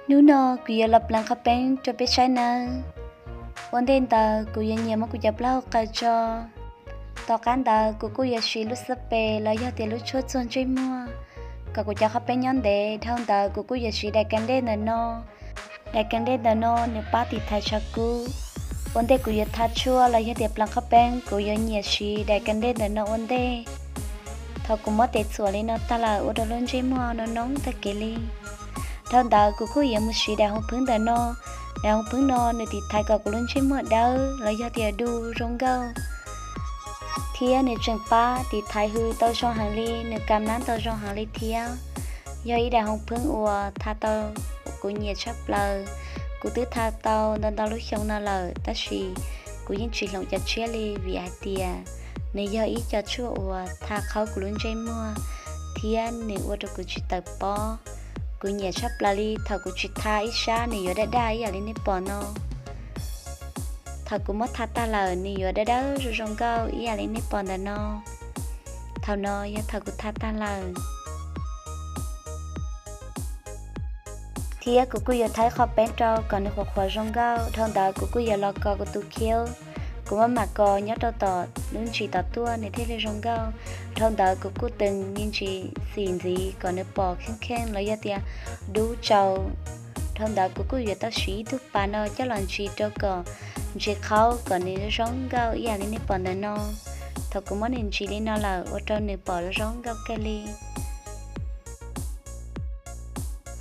Hnub no kuv yuav los pleev qhov peeb rau peb saib nawb. Ua ntej ntawd kuv yuav nyiam muab kuv cov plaub hau qaws tso. Tom qab ntawd kuv kuj yuav siv lub xab pes los yog tias lub tshuaj txuag ntsej muag kom kuv cov qhov peeb nyob ntev. Dhau ntawd kuv kuj yuav siv daim kas dej ntawm no. Daim kas dej ntawm no nws pab tiv thaiv tshav kub. Ua ntej kuv yuav tha tshuaj los yog tias pleev qhov peeb, kuv yuav nyiam siv daim kas dej ntawm no ua ntej. Thaum kuv muab tes txhuam li no tag lawm ua rau lub ntsej muag no noob tag kev li. Dhau ntawd kuv kuj yuav mus siv daim hoov phwb ntawm no. Daim hoov phwb no nws tiv thaiv kom kuv lub ntsej muag dawb los yog tias du zoo nkauj, thiab nws tseem pab tiv thaiv hws tau zoo heev li, nws kam nab tau zoo heev li thiab. Yog ib daim hoov phwb uas tha tau, kuv nyiam tshaj plaws. Kuv twb tha tau ntau ntau lub xyoo no lawm, tab sis kuv yeej tsis hloov cov tshiab li vim hais tias nws yog ib co tshuaj uas tha qhaub kuv lub ntsej muag thiab nws ua rau kuv tsis tawm pob. Kuv nyiam tshaj plaws li, thaum kuv tsis tha ib sab nws yuav daj daj ib yam li nej pom no. Thaum kuv muab tha tag lawm nws yuav dawb dawb zoo zoo nkauj ib yam li nej pom ntawm no. Thaum no yog thaum kuv tha tag lawm. Thiab kuv kuj yuav thaib qhov peeb rau kom nws qhuav qhuav zoo nkauj. Dhau ntawd kuv kuj yuav los kos kuv tus khiab, kuv maj mam kos nyob rau tom lub ntsis tom tuaj nws thiaj li zoo nkauj. Dhau ntawd kuv kuj tees me ntsis xim ntxiv kom nws pom kheej kheej los yog tias dub tsaus. Dhau ntawd kuv kuj yuav tau siv ib tug pas no coj los ntsis rau kom ntsis qhaub kom nws zoo nkauj ib yam li nej pom ntawm no. Thaum kuv muab nws ntsis li no lawm ua rau nws pom zoo nkauj kawg li.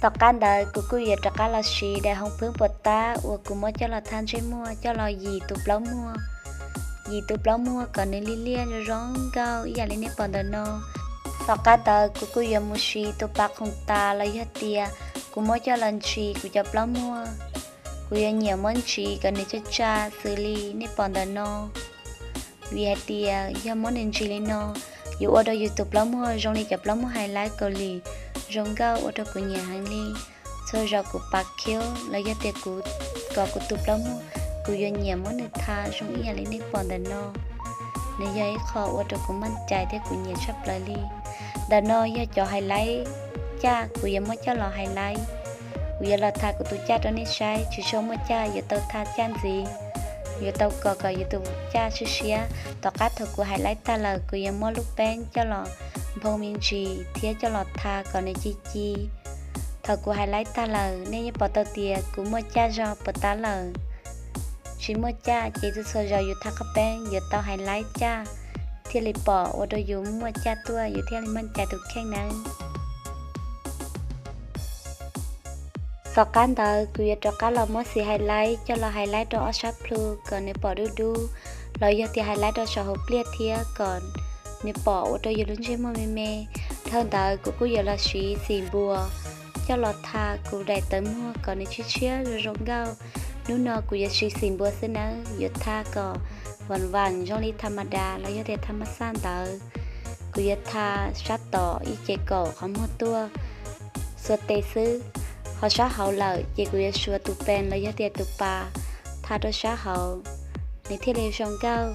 Tom qab ntawd kuv kuj yuav rov qab los siv daim hoov phwb puas tab uas kuv muab coj los tha ntsej muag coj los yim tus plaub muag. Yim tus plaub muag kom nws liab liab zoo zoo nkauj ib yam li nej pom ntawm no. Tom qab ntawd kuv kuj yuav mus siv tus pas khoom tas los yog tias kuv muab coj los ntsis kuv cov plaub muag. Kuv yuav nyiam muab ntsis kom nws tsa tsa xws li nej pom ntawm no. Vim hais tias yog muab nws ntsis li no, yuav ua rau yus tus plaub muag zoo li cov plaub muag hais laib Kaus Lim, zoo nkauj ua rau kuv nyiam heev li. Txhua zaus kuv pas khiab los yog tias kuv kos kuv tus plaub muag, kuv yuav nyiam muab nws tha zoo ib yam li nej pom ntawm no. Nws yog ib qho ua rau kuv maj cai thiab kuv nyiam tshaj plaws li. Ntawm no yog cov hais laib caj, kuv yuav muab coj los hais laib. Kuv yuav los tha kuv tus caj rau nej saib, tsis tshua muaj caj yuav tau tha caj ntxiv, yuav tau kos kom yus tus caj siab siab. Tom qab thaum kuv hais laib tag lawm kuv yuav muab lub peeb coj los nphoo me ntsis thiab coj los tha kom nws ci ci. Thaum kuv hais laib tag lawm nej yeej pom tau tias kuv muaj caj zog puas tab lawm. Tsis muaj caj ces txhua txhua zaus yus tha qhov peeb yuav tau hais laib caj thiaj li pom ua rau yus muaj caj tuaj yus thiaj li maj cai tus kheej nawb. Tom qab ntawd kuv yuav rov qab los muab xim hais laib coj los hais laib rau ob sab plhu kom nws pom dub dub, los yog tias hais laib rau saum hauv pliaj thiab kom nws pom ua rau yus lub ntsej muag me me. Dhau ntawd kuv kuj yuav los siv xim npua coj los tha kuv daim tawv muag kom nws tshiab tshiab zoo zoo nkauj. Hnub no kuv yuav siv xim npua xwb nawb, yuav tha kom vam vam zoo li tha ma das los yog tias tha ma xaj ntawd. Kuv yuav tha sab tom ib ce kaum qhov muag tuaj xuas tes xwb, ho sab hauv lawm ces kuv yuav suav tus pees los yog tias tus pas tha rau sab hauv, nws thiaj li zoo nkauj.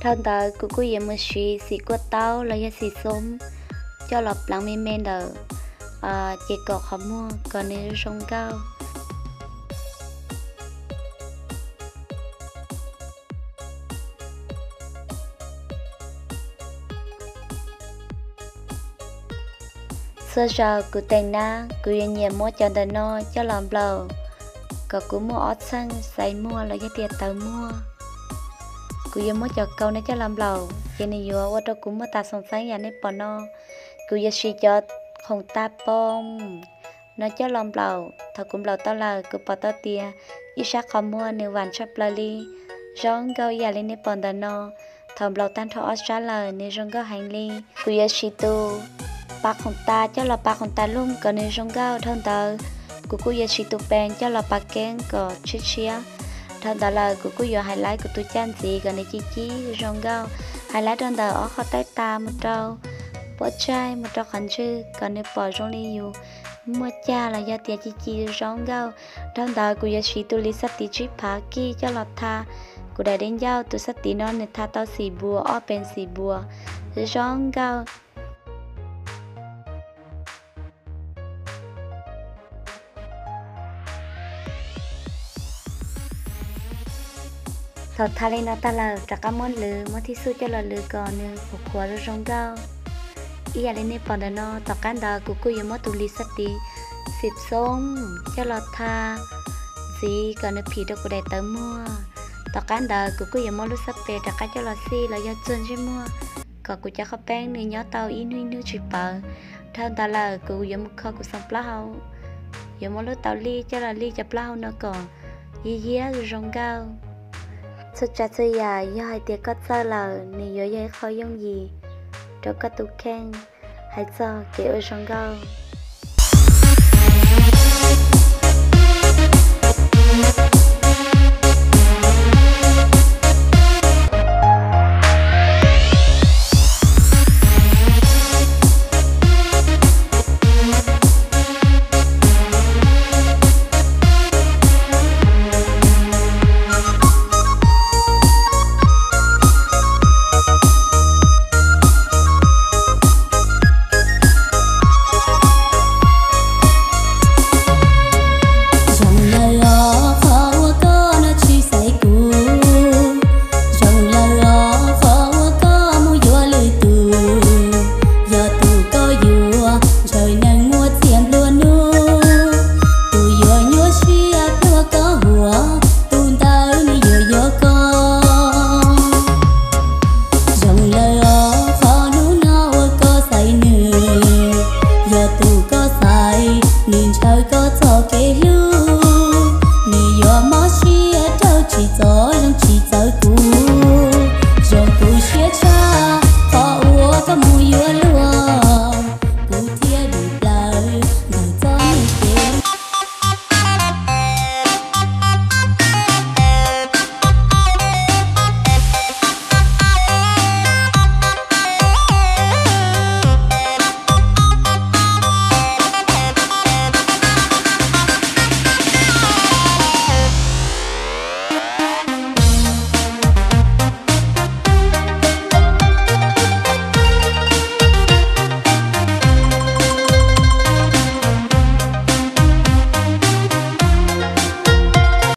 Dhau ntawd kuv kuj yuav mus siv xim kuaj taub los yog xim xoob coj los pleev me me ntawm ces kaum qhov muag kom nws zoo nkauj. Txhua zaus kuv teem nab kuv yuav nyiam muab cov ntawm no coj los nplaum kom kuv muaj ob txheej xaiv muag los yog tias tawv muag. Kuv yuav muab cov kaus no coj los nplaum ces nws yuav ua rau kuv muaj tas xoom xeeb yam nej pom no. Kuv yuav siv cov khoom tas poo no coj los nplaum. Thaum kuv nplaum tau lawm kuv pom tau tias ib sab qhov muag nws vam tshaj plaws li, zoo nkauj ib yam li nej pom ntawm no. Thaum nplaum tag nrho ob sab lawm nws zoo nkauj heev li. Kuv yuav siv tus pas khoom tas coj los pas khoom tas lug kom nws zoo nkauj. Dhau ntawd kuv kuj yuav siv tus pees coj los pas keeb kom tshiab tshiab. Dhau ntawd lawm kuv kuj yuav hais laib kuv tus caj ntxiv kom nws ci ci zoo nkauj. Hais laib rau ntawm ob qhov taij tas mus rau pob tsaig mus rau qhov ntswg kom nws pom zoo li yus muaj caj los yog tias ci ci zoo nkauj. Dhau ntawd kuv yuav siv tus lis xab tiv tsib phav kij coj los tha kuv daim dej ncauj. Tus xab tiv no nws tha tau xim npua, ob pees xim npua, zoo nkauj. Thaum tha li no tag lawm rov qab muab lwv, muab thib xuj coj los lwv kom nws qhuav qhuav zoo zoo nkauj. Ib yam li nej pom ntawm no, tom qab ntawd kuv kuj yuav muab tus lis xab tiv xim xoob coj los tha ntxiv kom nws phim rau kuv daim tawv muag. Tom qab ntawd kuv kuj yuav muab lub xab pes rov qab coj los xij los yog txuag ntsej muag kom kuv cov qhov peeb nws nyob tau ib hnub ib hnub tsis pawv. Dhau ntawd lawm kuv yuav mus kho kuv xeev plaub hau, yuav muab lub tau lij coj los lij cov plaub hau no kom yiab yiab zoo nkauj. Txhua tsav txhua yam yog hais tias koj txawj lawm nws yuav yog ib qho yooj yim rau koj tus kheej hais txog kev ua zoo nkauj.